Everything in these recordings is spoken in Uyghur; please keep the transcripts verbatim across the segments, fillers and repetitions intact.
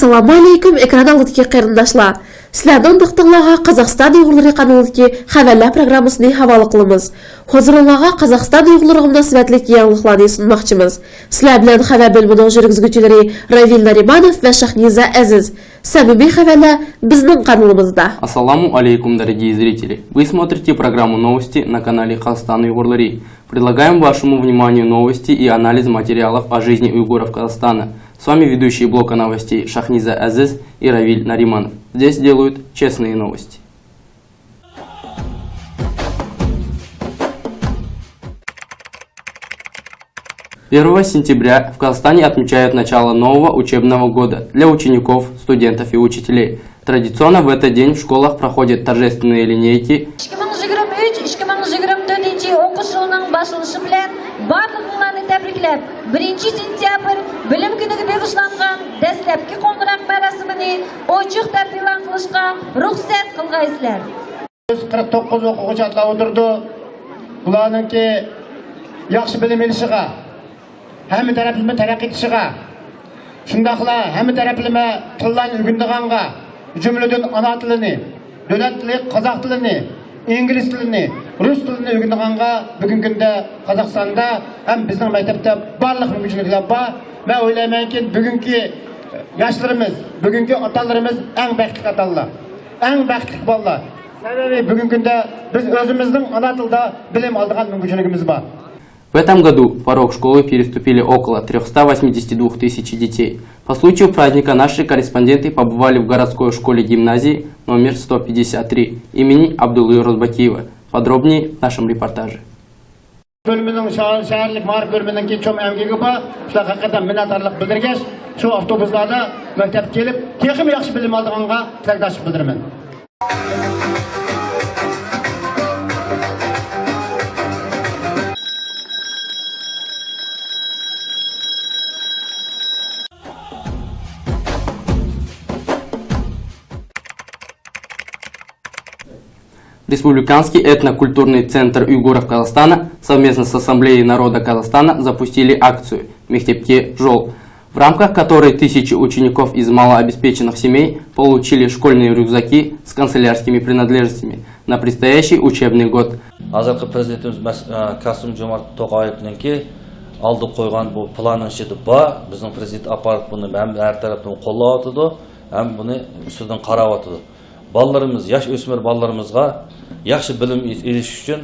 ئەسسالامۇ ئەلەيكۇم، ئېكران ئالدىدىكى قېرىنداشلار. سىلەرنىڭ دىققىتىڭلارغا قازاقىستان ئۇيغۇرلىرى قانىلىدىكى خەۋەرلەر پروگراممىسىنى ھاۋالە قىلىمىز. ھۇزۇرۇڭلارغا قازاقىستان ئۇيغۇرلىرىغا مۇناسىۋەتلىك يېڭىلىقلارنى سۇنماقچىمىز. سىلەر بىلەن خەۋەر بۆلۈمىنىڭ يۈرگۈزگۈچىلىرى رەۋىل نارىمانوف ۋە شاھنىزا ئەزىز. سەمىمىي خەۋەرلەر بىزنىڭ قانىلىمىزدا. ئەسسالامۇ ئەلەيكۇم، дорогие зрители! Вы смотрите программу «Новости» на канале Казахстан Уйгурлары. Предлагаем вашему вниманию новости и анализ материалов о жизни уйгуров Казахстана. С вами ведущий блока новостей Шахниза Азиз и Равиль Нариманов. Здесь делают честные новости. Первого сентября в Казахстане отмечают начало нового учебного года для учеников, студентов и учителей. Традиционно в этот день в школах проходят торжественные линейки. ئىككى مىڭ يىگىرمە ئۈچ، ئىككى مىڭ يىگىرمە تۆتىنچى ئوقۇش يىلىنىڭ باشلىنىشى بىلەن بارلىقىڭلارنى تەبرىكلەپ، بىرىنچى سېنتيابىر بىلىم كۈنىگە بېغىشلانغان دەسلەپكى قوڭغۇراق مەراسىمىنى ئوچۇق تەرەت ئېلان قىلىشقا رۇخسەت قىلغايسىلەر. يۈز قىرىق توققۇز ئوقۇغۇچى ئاتلاپ ئولتۇرىدۇ. بۇلارنىڭكى ياخشى بىلىم ئېلىشىغا، ھەممە تەرەپلىمە تەرەققىي قىلىشىغا، شۇنداقلا ھەممە تەرەپلىمە تىللارنى ئۆگىنىدىغانغا، جۈملىدىن ئانا تىلىنى، دۆلەت تىلى قازاق تىلىنى، ئىنگلىز تىلىنى، رۇس تىلىنى ئۆگىنىدىغانغا بۈگۈنكى كۈندە قازاقىستاندا ھەم بىزنىڭ مەكتەپتە بارلىق مۇمكىنچىلىكلەر بار. مەن ئويلايمەنكى، بۈگۈنكى ياشلىرىمىز، بۈگۈنكى ئاتالىرىمىز ئەڭ بەختلىك ئاتالار، ئەڭ بەختلىك بالىلار. سەۋەبى بۈگۈنكى كۈندە بىز ئۆزىمىزنىڭ ئانا تىلىدا بىلىم ئالىدىغان مۇمكىنچىلىكىمىز بار. В этом году порог школы переступили около трёхсот восьмидесяти двух тысяч детей. По случаю праздника наши корреспонденты побывали в городской школе-гимназии номер сто пятьдесят три имени Абдуллы Розбакиева. Подробнее в нашем репортаже. بۆلۈمىنىڭ شەھەر، شەھەرلىك مائارىپ بۆلۈمىنىڭكى چوڭ ئەمگىكى بار. شۇلارغا ھەقىقەتەن مىننەتدارلىق بىلدۈرگەچ، شۇ ئاپتوبۇسلاردا مەكتەپكە كېلىپ، تېخىمۇ ياخشى بىلىم ئالىدىغانغا تىلەكداشلىق بىلدۈرىمەن. Республиканский этнокультурный центр уйгуров Казахстана совместно с Ассамблеей народа Казахстана запустили акцию «Мектепке жол», в рамках которой тысячи учеников из малообеспеченных семей получили школьные рюкзаки с канцелярскими принадлежностями на предстоящий учебный год. ھازىرقى پرېزىدېنتىمىز مەس-، ئە، كاسىم جومارت توقايېۋنىڭكى ئالدىغا قويغان بۇ پىلاننىڭ ئىچىدە بار. بىزنىڭ پرېزىدېنت ئاپپارات بۇنى ھەم ھەر تەرەپتىن قوللاۋاتىدۇ، ھەم بۇنى ئۈستىدىن قاراۋاتىدۇ. بالىلىرىمىز، ياش ئۆسمۈر بالىلىرىمىزغا ياخشى بىلىم ئېلىش ئۈچۈن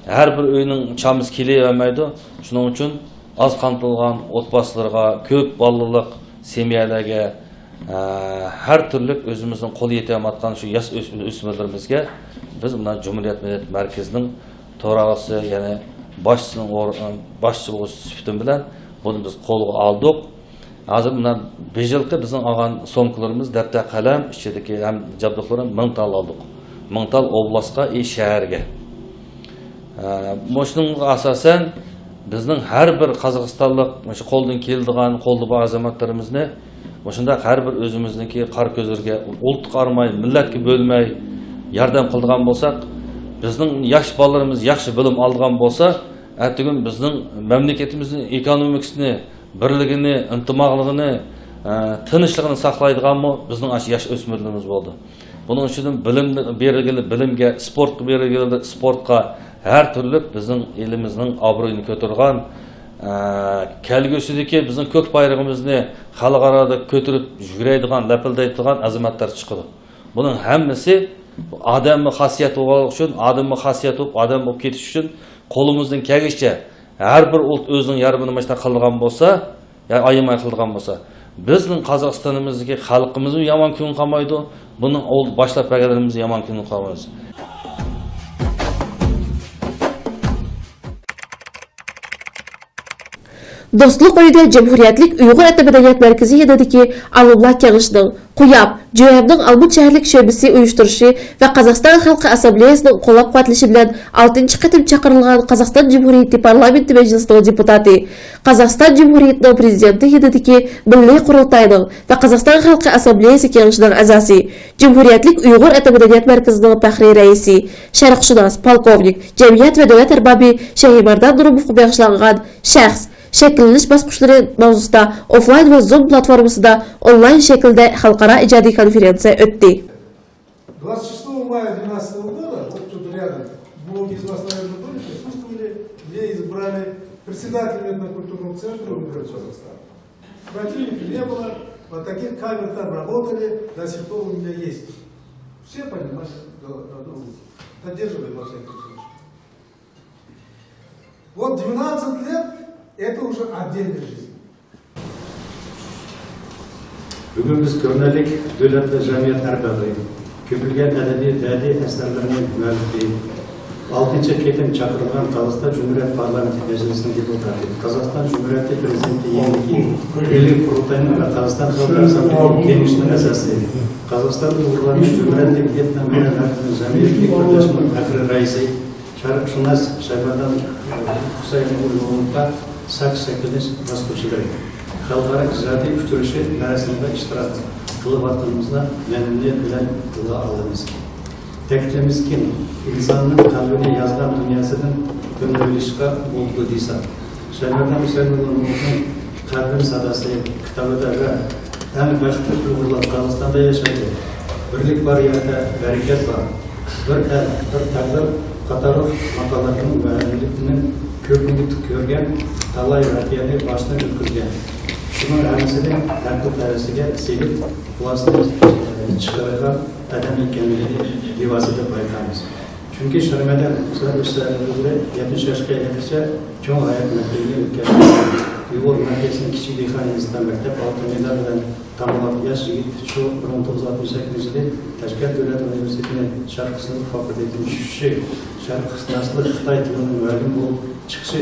ھەر بىر ئۆينىڭ چامىسى كېلىۋەرمەيدۇ. شۇنىڭ ئۈچۈن ئاز قامتىلغان ئوتباسىلىرىغا، كۆپ بالىلىق سېميەلەرگە، ئە، ھەر تۈرلۈك ئۆزىمىزنىڭ قولى يېتەلمەيۋاتقان شۇ ياش ئۆس-، ئۆسمۈرلىرىمىزگە بىز مۇنۇ جۇمھۇرىيەت مىللەت مەركىزىنىڭ تورۇقى، يەنى باشچىسىنىڭ ئور-، باشچى بولۇش سۈپىتىم بىلەن بۇنى بىز قولغا ئالدۇق. ھازىر مۇنۇ بىر يىلقى بىزنىڭ ئالغان سومكىلىرىمىز، دەپتەر، قەلەم، ئىچىدىكى ھەم جابدۇقلىرىمىز مىڭ تال ئالدۇق. مىڭ تال ئوبلاستقا، ئى، شەھەرگە. ئە، مۇشۇنىڭغا ئاساسەن، بىزنىڭ ھەر بىر قازاقىستانلىق مۇشۇ قولدىن كېلىدىغان، قولدا بار ئازاماتلىرىمىزنى مۇشۇنداق ھەر بىر ئۆزىمىزنىڭكى قارا كۆزلىرىگە ئۇلتۇق ئارماي، مىللەتكە بۆلمەي ياردەم قىلىدىغان بولساق، بىزنىڭ ياش بالىلىرىمىز ياخشى بىلىم ئالىدىغان بولسا، ئەتىگۈن بىزنىڭ مەملىكىتىمىزنىڭ ئېكونومىكىسىنى، بىرلىكىنى، ئىنتىماقلىقىنى، ئە، تىنچلىقىنى ساقلايدىغانمۇ بىزنىڭ ئاشۇ ياش ئۆسمۈرلىرىمىز بولىدۇ. بۇنىڭ ئۈستىدىن بىلىم بېرىلگىلى بىلىمگە، سپورتقا بېرىلگىلى سپورتقا ھەر تۈرلۈك بىزنىڭ ئېلىمىزنىڭ ئابرۇيىنى كۆتۈرىدىغان، ئە، كەلگۈسىدىكى بىزنىڭ كۆك بايرىقىمىزنى خەلقئارادا كۆتۈرۈپ يۈگۈرەيدىغان، لەپىلدەيدىغان ئازاماتلار چىقىدۇ. بۇنىڭ ھەممىسى ئادەمنىڭ خاسىيىتى بولغانلىقى ئۈچۈن، ئادەمنىڭ خاسىيىتى بولۇپ، ئادەم بولۇپ كېتىش ئۈچۈن قولىمىزدىن كەلگىچە ھەر بىر ئۇلت ئۆزىنىڭ ياردىمىنى مۇشۇنداق قىلىدىغان بولسا، يا ئايىماي قىلىدىغان بولسا، بىزنىڭ قازاقىستىنىمىزدىكى خەلقىمىزمۇ يامان كۆڭۈل قالمايدۇ، بۇنىڭ ئۇل-، باشلاپ بەرگەنلىرىمىز يامان كۆڭۈل قالمايدۇ. دوستلۇق ئۆيىدە جۇمھۇرىيەتلىك ئۇيغۇر ئەتنە مەدەنىيەت مەركىزى يېنىدىكى ئالىملار كېڭىشىنىڭ، قۇياپ، جۈەننىڭ ئالمۇت شەھەرلىك شۆبىسى ئۇيۇشتۇرۇشى ۋە قازاقىستان خەلقى ئاسسامبلېيەسىنىڭ قوللاپ-قۇۋۋەتلىشى بىلەن ئالتىنچى قېتىم چاقىرىلغان قازاقىستان جۇمھۇرىيىتى پارلامېنتى مەجلىسىنىڭ دېپۇتاتى، قازاقىستان جۇمھۇرىيىتىنىڭ پرېزىدېنتى يېنىدىكى مىللىي قۇرۇلتاينىڭ ۋە قازاقىستان خەلقى ئاسسامبلېيەسى كېڭىشىنىڭ ئەزاسى، جۇمھۇرىيەتلىك ئۇيغۇر ئەتنە مەدەنىيەت مەركىزىنىڭ پەخرىي رەئىسى، شەرقشۇناس، پولكوۋنىك، جەمئىيەت ۋە دۆلەت ئەربابى شەھىمەردان نۇرۇموۋقا بېغىشلانغان شەخس، شەكىللىنىش باسقۇچلىرى ماۋزۇسىدا ئوفلاين ۋە زۇم پلاتفورمىسىدا ئونلاين شەكىلدە خەلقئارا ئىجادىي كونفېرېنسىيە ئۆتتى. Двадцать шестого мая двенадцатого года, вот тут рядом, многие из вас, наверное, были, присутствовали, где избрали председателя этнокультурного центра М Г Казахстана. Противника не было, вот таких камер там работали, до сих пор у меня есть. Все понимали друг друга, поддерживали во всяком случае. Вот двенадцать лет, это уже отдельная жизнь. بۈگۈن بىز كۆرۈنەرلىك دۆلەت ۋە جەمئىيەت ئەربابى، كۆپلىگەن ئەدەبىي، بەدىئىي ئەسەرلەرنىڭ مۇئەللىپى، ئالتىنچى قېتىم چاقىرىلغان قازاقىستان جۇمھۇرىيەت پارلامېنت مەجلىسىنىڭ دېپۇتاتى، قازاقىستان جۇمھۇرىيىتى پىرېزىدېنتى يېنىدىكى ئىلى قۇرۇلتاينىڭ ۋە قازاقىستان خەلق ئەزالىرى كېڭىشىنىڭ ئەزاسى، قازاقىستان ئۇيغۇرلارنىڭ جۇمھۇرىيەتلىك ئېتنو مەدەنىيەت ھەرىكىتىنىڭ جەمئىيەتلىك بىرلەشمىنىڭ پەخرىي رەئىسى، شەرقشۇناس شايمەردان ھۈسەيىن ئۇيغۇرغا ساك شەكىللىنىش باسقۇچلىرى خەلقئارا ئىجادىي ئۇچرىشىش مەراسىمىدا ئىشتىراك قىلىۋاتقىنىمىزنى مەمنۇنىيەت بىلەن تىلغا ئالىمىز. تەكىتلىمىزكى، ئىنساننىڭ قەلبىنى يازغان دۇنياسىدىن كۆڭۈل ئېلىشقا بولىدۇ دېسەك، شايمەردان ھۈسەيىن ئۇيغۇرنىڭ قەلبىم ساداسى كىتابىدا ۋە ئەڭ بەختلىك ئۇيغۇرلار قازاقىستاندا ياشايدۇ. بىرلىك بار يەردە بەرىكەت بار. بىر ئەل، بىر تەقدىر قاتارلىق ماقالىلىرىنىڭ مۇئەللىپىنىڭ كۆپلۈكتە كۆرگەن تالاي ۋەقەنى باشتىن ئۆتكۈزگەن. شۇنىڭ ھەممىسىنى ئەقىل تەۋرىسىگە سېلىپ، خۇلاسىنى چىقىرىدىغان ئادەم ئىكەنلىكىنى بىۋاسىتە بايقايمىز. چۈنكى شايمەردان ئۆز ئۆسۈشلىرىدە يەتمىش ياشقا يەتكىچە چوڭ ھايات مەنزىلىنى ئۆتكەزگەن. ئۇيغۇر مەھەللىسىنىڭ كىچىك دېھقان يېزىسىدا مەكتەپ ئالتۇن مېدال بىلەن تاماملاپ، ياش يىگىت شۇ بىر مىڭ توققۇز يۈز ئاتمىش سەككىزىنچى يىلى تاشكەنت دۆلەت ئۇنىۋېرسىتېتىنى شەرقشۇناسلىق فاكۇلتېتىنى پۈتتۈرۈشى، شەرقشۇناسلىق، خىتاي تىلىنىڭ مۇئەللىمى بولۇپ چىقىشى،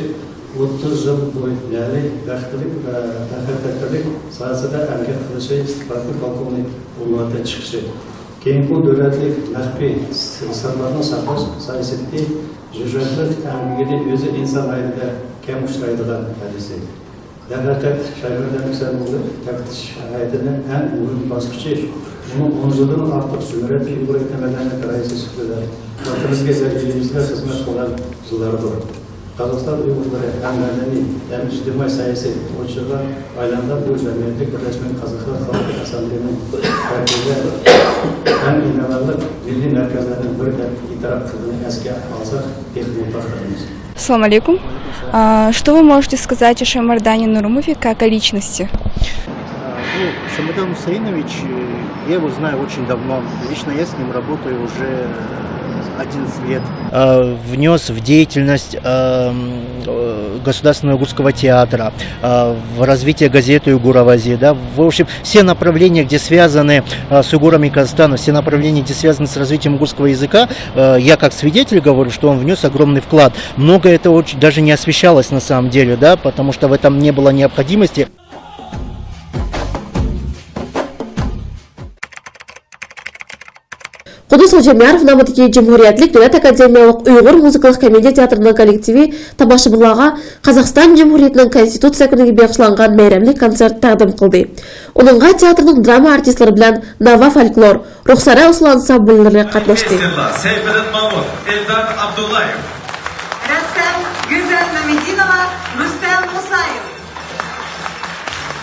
ئوتتۇز يىل بويى مەلىي بەختلىك ۋە بىخەتەرلىك ساھەسىدە ئەمگەك قىلىشى، ئىستىپادىلىك پولكوۋنىك ئۇنۋانىدا چىقىشى، كېيىنكى دۆلەتلىك مەخپىي سىرلارنى ساقلاش سايىسىدىكى جۈرئەتلىك ئەمگىكى ئۆزى ئىنسان ھاياتىدا كەم ئۇچرايدىغان ھادىسە. دەرھەقىقەت، شايمەردان ھۈسەيىن ئۇيغۇر تەپتىش ھاياتىنىڭ ئەڭ مۇھىم باسقۇچى، ئۇنىڭ ئون يىلدىن ئارتۇق جۇمھۇرىيەت ئۇيغۇر ئېتنو مەدەنىيەت رەئىسى سۈپىتىدە ۋەتىنىمىزگە ۋە ئېلىمىزگە خىزمەت قىلغان يىللىرىدۇر. قازاقىستان ئۇيغۇرلىرى ھەم مەدەنىي، ھەم ئىجتىمائىي سايىسى ئوچىقىغا ئايلانغان بۇ جەمئىيەتلىك بىرلەشمىنى قازاقىستان خەلق ئەسەمبلىنىڭ تەركىبىدە ھەم ئىناۋەتلىك مىللىي مەركەزلەرنىڭ بىرى دەپ ئېتىراپ قىلغىنىنى ئەسكە ئالساق تېخىمۇ پاختىلىنىمىز. Ассаламу алейкум. А, что вы можете сказать о Шаймардане Нурумове как о личности? Ну, Шаймардан Хусейнович, э, я его знаю очень давно. Лично я с ним работаю уже, э, одиннадцать лет. Э, внёс в деятельность, эм, э, Государственного уйгурского театра, э, в развитие газеты «Уйгур Авази», да, в общем, все направления, где связаны, э, с уйгурами Казахстана, все направления, где связаны с развитием уйгурского языка, э, я как свидетель говорю, что он внёс огромный вклад. Много это очень даже не освещалось на самом деле, да, потому что в этом не было необходимости. قۇددۇس خوجامياروف نامىدىكى جۇمھۇرىيەتلىك دۆلەت ئاكادېمىيەلىك ئۇيغۇر مۇزىكىلىق كومېدىيە تىياتىرىنىڭ كوللېكتىۋى تاماشىبىنلارغا قازاقىستان جۇمھۇرىيىتىنىڭ كونستىتۇتسىيە كۈنىگە بېغىشلانغان مەيرەملىك كونسېرت تەقدىم قىلدى. ئۇنىڭغا تېئاتىرنىڭ دراما ئارتىسلىرى بىلەن ناۋا فولكلور، رۇخسارە ئۇسسۇل ئانسامبىللىرى قاتناشتى. ئوركېستىرلار سەيپىدىن مامۇت، ئېلدار ئابدۇللايېۋ. رەسسام گۈزەل مەمەتدىنوۋا، رۇستەم مۇسايېۋ.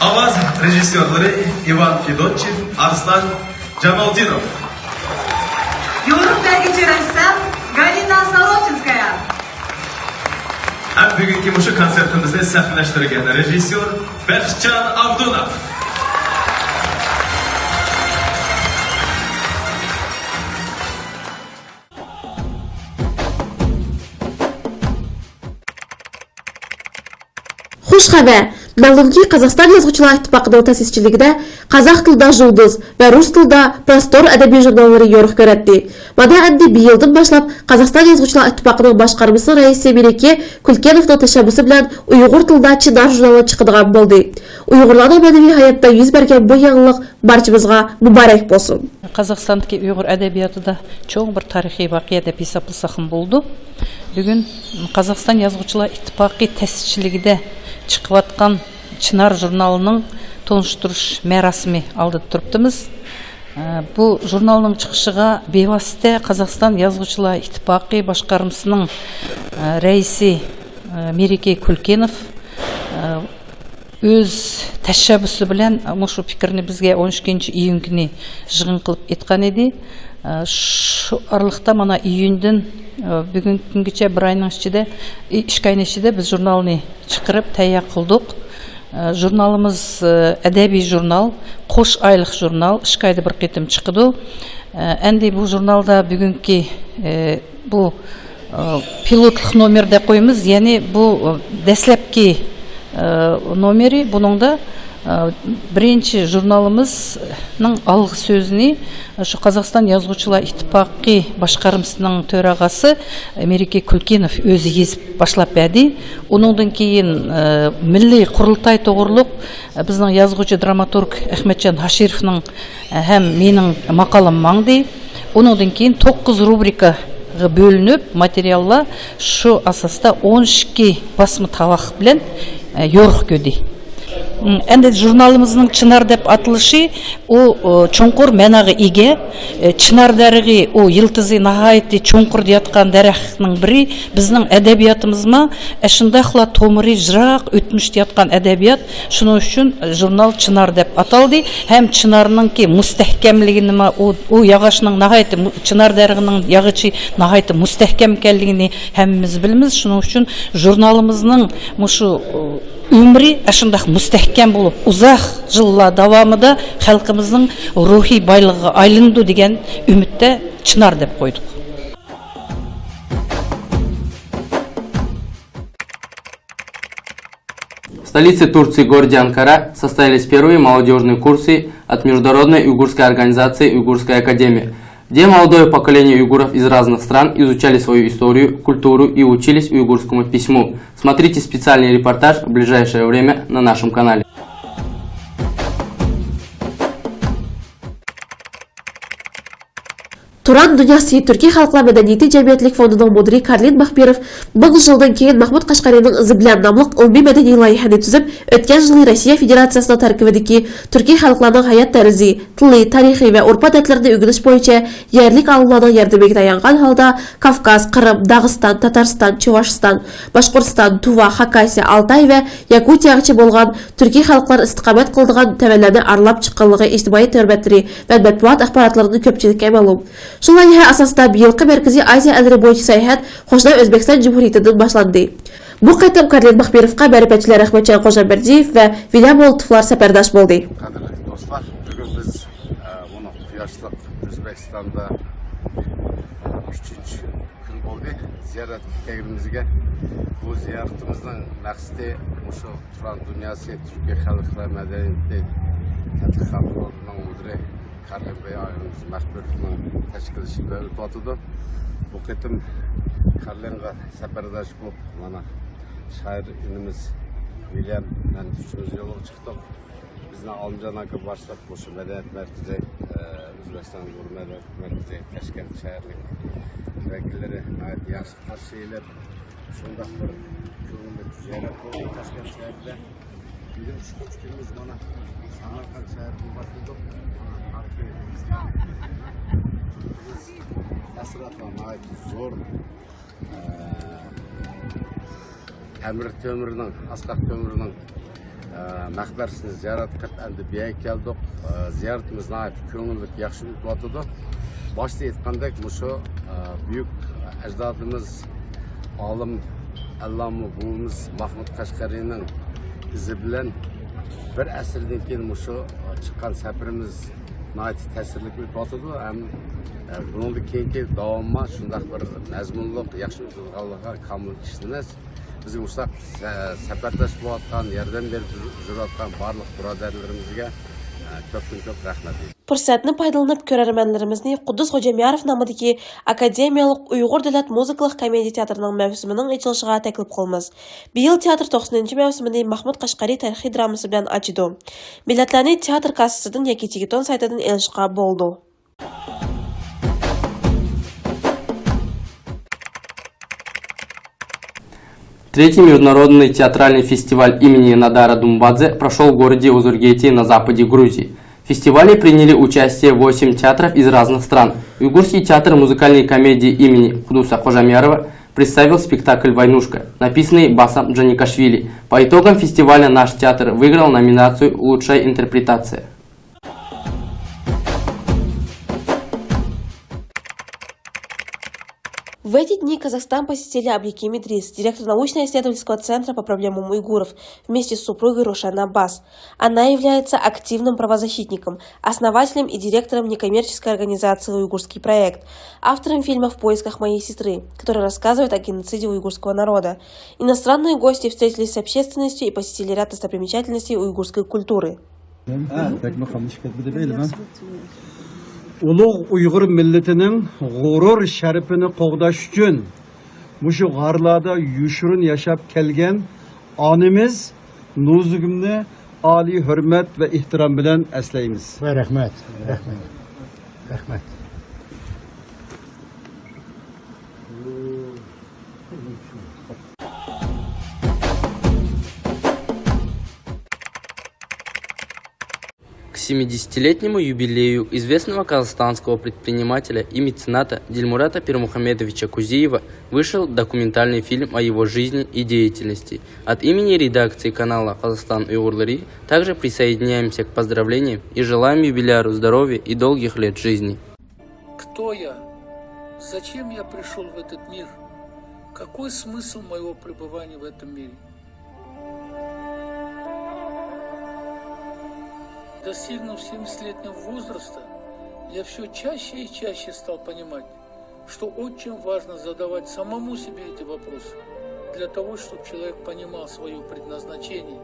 ئاۋاز رېژىسسيورلىرى ئىۋان فېدوتچىن، ئارسلان جامالدىنوف. يورۇق بەرگۈچى رەسسام گالىنا ساروچىنسكايا. ھەم بۈگۈنكى مۇشۇ كونسېرتىمىزنى سەھنىلەشتۈرگەن رېژىسسيور بەختىيارجان ئابدۇناف. خۇش خەۋەر! مەلۇمكى، قازاقىستان يازغۇچىلار ئىتتىپاقىنىڭ تەسىسچىلىكىدە قازاق تىلىدا ژۇلدۇز ۋە رۇس تىلىدا پروستور ئەدەبىي ژۇرناللىرى يورۇق كۆرەتتى. مانا ئەمدى بىيىلدىن باشلاپ قازاقىستان يازغۇچىلار ئىتتىپاقىنىڭ باشقارمىسىنىڭ رەئىسى مېرىكى كۈلكىنوفنىڭ تەشەببۇسى بىلەن ئۇيغۇر تىلىدا چىنار ژۇرنالى چىقىدىغان بولدى. ئۇيغۇرلارنىڭ مەنىۋى ھاياتىدا يۈز بەرگەن بۇ يېڭىلىق بارچىمىزغا مۇبارەك بولسۇن! قازاقىستاندىكى ئۇيغۇر ئەدەبىياتىدا چوڭ بىر تارىخىي ۋەقە دەپ ھېسابلىساقمۇ بولىدۇ. بۈگۈن قازاقىستان يازغۇچىلار ئىتتىپاقى تەسىسچىلىكىدە چىقىۋاتقان چىنار ژۇرنالىنىڭ تونۇشتۇرۇش مەراسىمى ئالدىدا تۇرۇپتىمىز. بۇ ژۇرنالنىڭ چىقىشىغا بىۋاسىتە قازاقىستان يازغۇچىلار ئىتتىپاقى باشقارمىسىنىڭ رەئىسى مېرىكى كۈلكىنوف، ئۆز تەشەببۇسى بىلەن مۇشۇ پىكىرنى بىزگە ئون ئىككىنچى ئىيۇن كۈنى يىغىن قىلىپ ئېيتقان ئىدى. شۇ ئارىلىقتا مانا ئىيۇندىن بۈگۈنكى كۈنگىچە بىر ئاينىڭ ئىچىدە، ئىككى ئاينىڭ ئىچىدە بىز ژۇرنالنى چىقىرىپ تەييار قىلدۇق. ژۇرنالىمىز ئەدەبىي ژۇرنال، قوش ئايلىق ژۇرنال، ئىككى ئايدا بىر قېتىم چىقىدۇ. ئەمدى بۇ ژۇرنالدا بۈگۈنكى بۇ پىلوتلۇق نومېر دەپ قويىمىز، يەنى بۇ دەسلەپكى نومېرى. بۇنىڭدا بىرىنچى ژۇرنالىمىزنىڭ ئالغا سۆزىنى شۇ قازاقىستان يازغۇچىلار ئىتتىپاقى باشقارمىسىنىڭ تۆرەغاسى مېرىكى كۈلكىنوف ئۆزى يېزىپ باشلاپ بەردى. ئۇنىڭدىن كېيىن مىللىي قۇرۇلتاي توغرۇلۇق بىزنىڭ يازغۇچى دراماتورگ ئەخمەتجان ھاشىروفنىڭ ھەم مېنىڭ ماقالام ماڭدى. ئۇنىڭدىن كېيىن توققۇز روبرىكىغا بۆلۈنۈپ، ماتېرىياللار شۇ ئاساستا ئون ئىككى باسما تاۋاق بىلەن يورۇق كۆردى. ئەمدى ژۇرنالىمىزنىڭ چىنار دەپ ئاتىلىشى، ئۇ چوڭقۇر مەناغا ئىگە. چىنار دەرىخى، ئۇ يىلتىزى ناھايىتى چوڭقۇر دەيدىغان دەرەخنىڭ بىرى. بىزنىڭ ئەدەبىياتىمىزمۇ ئەشۇنداقلا تومۇرى يىراق ئۆتمۈشتە ياتقان ئەدەبىيات. شۇنىڭ ئۈچۈن ژۇرنال چىنار دەپ ئاتالدى. ھەم چىنارنىڭكى مۇستەھكەملىكىنىمۇ، ئۇ، ئۇ ياغاچنىڭ ناھايىتى مۇ-، چىنار دەرىخىنىڭ ياغىچى ناھايىتى مۇستەھكەم ئىكەنلىكىنى ھەممىمىز بىلىمىز. شۇنىڭ ئۈچۈن ژۇرنالىمىزنىڭ مۇشۇ، ئۇ، ئۆمرى ئاشۇنداق مۇستەھكەم بولۇپ، ئۇزاق يىللار داۋامىدا خەلقىمىزنىڭ روھىي بايلىقىغا ئايلىنىدۇ دېگەن ئۈمىدتە چىنار دەپ قويدۇق. В столице Турции, городе Анкара, состоялись первые молодежные курсы от международной уйгурской организации «Уйгурская академия», где молодое поколение уйгуров из разных стран изучали свою историю, культуру и учились уйгурскому письму. Смотрите специальный репортаж в ближайшее время на нашем канале. تۇران دۇنياسى تۈركىي خەلقلەر مەدەنىيىتى جەمئىيەتلىك فوندىنىڭ مۇدىرى كارلىن باخبېروف مىڭ يىلدىن كېيىن مەھمۇد قەشقەرىنىڭ ئىزى بىلەن ناملىق ئىلمىي مەدەنىي لايىھەنى تۈزۈپ، ئۆتكەن يىلى روسىيە فېدېراتسىيەسىنىڭ تەركىبىدىكى تۈركىي خەلقلەرنىڭ ھايات تەرزى، تىلى، تارىخى ۋە ئۆرپ-ئادەتلىرىنى ئۆگىنىش بويىچە يەرلىك ئالىملارنىڭ ياردىمىگە تايانغان ھالدا، كاۋكاز، قىرىم، داغىستان، تاتارستان، چۇۋاشىستان، باشقۇرتىستان، تۇۋا، خاكاسىيە، ئالتاي ۋە ياكۇتىيەگىچە بولغان تۈركىي خەلقلەر ئىستىقامەت قىلىدىغان تەۋەلەرنى ئارىلاپ چىققانلىقى ئىجتىمائىي تور بەتلىرى ۋە مەتبۇئات ئاخباراتلىرىدا كۆپچىلىككە مەلۇم. شۇ لايىھە ئاساسىدا بۇ يىلقى مەركىزىي ئاسىيا ئەللىرى بويىچە ساياھەت قوشنا ئۆزبېكىستان جۇمھۇرىيىتىدىن باشلاندى. بۇ قېتىم كارلىن باخبېروفقا مەرىپەتچىلەر رەھمەتجان قوجامبەردىيېف ۋە ۋىليام مولوتوفلار سەپەرداش بولدى. قەدىرلىك دوستلار، بۈگۈن بىز، ئە، مۇنۇ قۇياشلىق ئۆزبېكىستاندا، ئە، ئۈچىنچى كۈن بولدى زىيارەتكە كەلگىنىمىزگە. بۇ زىيارىتىمىزنىڭ مەقسىتى مۇشۇ تۇران دۇنياسى تۈركىي خەلقلەر مەدەنىيىتى تەتقىقات فوندىنىڭ مۇدىرى كارلىن بەي ئاغىمىز مەخپىرىنىڭ تەشكىللىشى بىلەن ئۆتۈۋاتىدۇ. بۇ قېتىم كارلىنغا سەپەرداش بولۇپ، مانا، شائىر ئىنىمىز ۋىليام، مەن ئۈچىمىز يولغا چىقتۇق. بىزنىڭ ئالىمجان ئاكا باشلىق مۇشۇ مەدەنىيەت مەركىزى، ئە، ئۆزبېكىستان ئۇيغۇر مەدەنىيەت مەركىزى تاشكەنت شەھەرلىك ۋەكىللىرى ناھايىتى ياخشى قارشى ئېلىپ، شۇنداق بىر كۆڭۈللۈك زىيارەت بولدى تاشكەنت شەھىرىدە. بۈگۈن ئۈچىنچى كۈنىمىز، مانا، سامارقەنت شەھىرىدىن باشلىدۇق. مانا، ئەتراپلار ناھايىتى زور، ئە، ئەمىر تۆمۈرنىڭ، ئاسقاق تۆمۈرنىڭ، ئە، مەقبەرىسىنى زىيارەت قىلىپ، ئەمدى بۇ يەرگە كەلدۇق. ئە، زىيارىتىمىز ناھايىتى كۆڭۈللۈك، ياخشى ئۆتۈۋاتىدۇ. باشتا ئېيتقاندەك، مۇشۇ، ئە، بۈيۈك ئەجدادىمىز، ئالىم، ئەللامە بوۋىمىز مەھمۇد قەشقەرىنىڭ ئىزى بىلەن بىر ئەسىردىن كېيىن مۇشۇ، ئە، چىققان سەپىرىمىز ناھايىتى تەسىرلىك ئۆتۈۋاتىدۇ. ھەم، ئە، بۇنىڭدىن كېيىنكى داۋامىمۇ شۇنداق بىر مەزمۇنلۇق، ياخشى ئۆتىدىغانلىقىغا كامىل ئىشىنىمىز. بىزگە مۇشۇنداق سە-، سەپەرداش بولۇۋاتقان، ياردەم بېرىپ يۈر-، يۈرۈۋاتقان بارلىق بۇرادەرلىرىمىزگە، ئە، كۆپتىن كۆپ رەھمەت. پۇرسەتنى پايدىلىنىپ، كۆرەرمەنلىرىمىزنى قۇددۇس خوجامياروف نامىدىكى ئاكادېمىيەلىك ئۇيغۇر دۆلەت مۇزىكىلىق كومېدىيە تىياتىرىنىڭ مەۋسۇمىنىڭ ئېچىلىشىغا تەكلىپ قىلىمىز. بىيىل تىياتىر توقسىنىنچى مەۋسۇمىنى مەھمۇد قەشقەرى تارىخىي درامىسى بىلەن ئاچىدۇ. بىلەتلەرنى تىياتىر كاسسىسىدىن ياكى تىكېتون سايتىدىن ئېلىشقا بولىدۇ. Третий международный театральный фестиваль имени Надара Думбадзе прошёл в городе Узургетии на западе Грузии. В фестивале приняли участие восемь театров из разных стран. Уйгурский театр музыкальной комедии имени Кудуса Кожамьярова представил спектакль «Войнушка», написанный Басом Джаникашвили. По итогам фестиваля наш театр выиграл номинацию «Лучшая интерпретация». В эти дни Казахстан посетили Аблеким Идрис, директор научно-исследовательского центра по проблемам уйгуров, вместе с супругой Рушан Аббас. Она является активным правозащитником, основателем и директором некоммерческой организации «Уйгурский проект», автором фильма «В поисках моей сестры», который рассказывает о геноциде уйгурского народа. Иностранные гости встретились с общественностью и посетили ряд достопримечательностей уйгурской культуры. ئۇلۇغ ئۇيغۇر مىللىتىنىڭ غۇرۇر شەرىپىنى قوغداش ئۈچۈن مۇشۇ غارلاردا يوشۇرۇن ياشاپ كەلگەن ئانىمىز نۇزۇگۇمنى ئالىي ھۆرمەت ۋە ئېھتىرام بىلەن ئەسلەيمىز. ۋە رەھمەت، رەھمەت، رەھمەت. К семидесятилетнему юбилею известного казахстанского предпринимателя и мецената Дильмурата Пирмухамедовича Кузиева вышел документальный фильм о его жизни и деятельности. От имени редакции канала «Казахстан Уйгурлары» также присоединяемся к поздравлениям и желаем юбиляру здоровья и долгих лет жизни. Кто я? Зачем я пришёл в этот мир? Какой смысл моего пребывания в этом мире? Достигнув семидесятилетнего возраста, я всё чаще и чаще стал понимать, что очень важно задавать самому себе эти вопросы, для того, чтобы человек понимал своё предназначение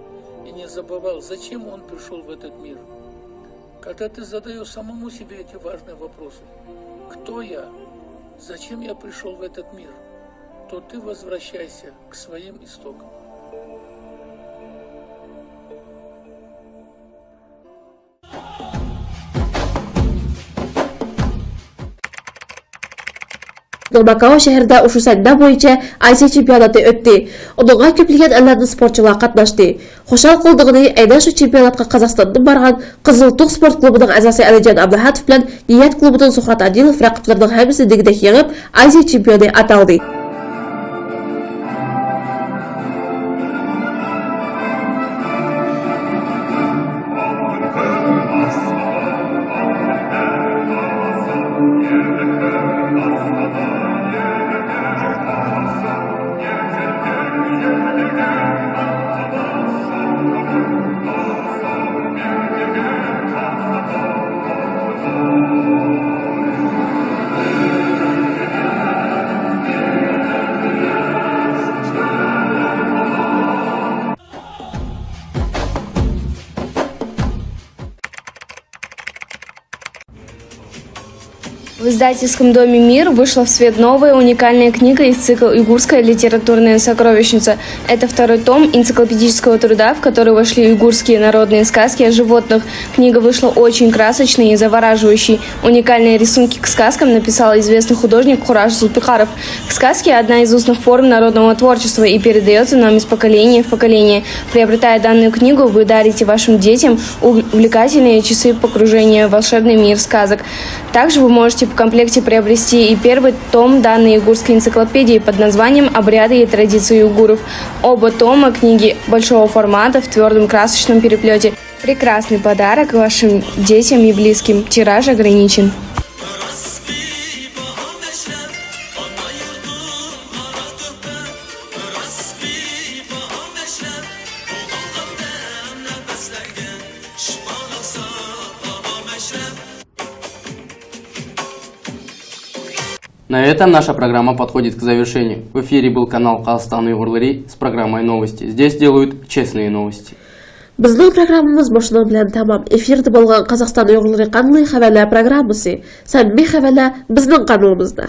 и не забывал, зачем он пришёл в этот мир. Когда ты задаёшь самому себе эти важные вопросы: «Кто я? Зачем я пришёл в этот мир?», то ты возвращаешься к своим истокам. ماكاۋ شەھىرىدە ئۇشۇ سەندە بويىچە ئاسىيا چېمپىيوناتى ئۆتتى. ئۇنىڭغا كۆپلىگەن ئەللەردىن سپورتچىلار قاتناشتى. خۇشال قىلىدىغىنى، ئەينەن شۇ چېمپىيوناتقا قازاقستاندىن بارغان قىزىل تۇغ سپورت كۇلۇبىنىڭ ئەزاسى ئەلىجان ئابدۇلئەھەتوف بىلەن نىيەت كۇلۇبىنىڭ زۇھرەت ئادىلوف رەقىبلىرىنىڭ ھەممىسىنى دېگۈدەك يېڭىپ، ئاسىيا چېمپىيونى ئاتالدى. В издательском доме «Мир» вышла в свет новая уникальная книга из цикла «Уйгурская литературная сокровищница». Это второй том энциклопедического труда, в который вошли уйгурские народные сказки о животных. Книга вышла очень красочной и завораживающей. Уникальные рисунки к сказкам написал известный художник Кураж Зулпикаров. Сказки — одна из устных форм народного творчества и передаётся нам из поколения в поколение. Приобретая данную книгу, вы дарите вашим детям увлекательные часы погружения в волшебный мир сказок. Также вы можете в комплекте приобрести и первый том данной уйгурской энциклопедии под названием «Обряды и традиции уйгуров». Оба тома книги большого формата в твёрдом красочном переплёте. Прекрасный подарок вашим детям и близким. Тираж ограничен. На этом наша программа подходит к завершению. В эфире был канал «Казахстан Уйгурлары» с программой «Новости». Здесь делают честные новости. بىزنىڭ پروگراممىمىز مۇشۇنىڭ بىلەن تامام. ئېفىردا بولغان قازاقىستان ئۇيغۇرلىرى قانىلى خەۋەرلەر پروگراممىسى. سەمىمىي خەۋەرلەر بىزنىڭ قانىلىمىزدا.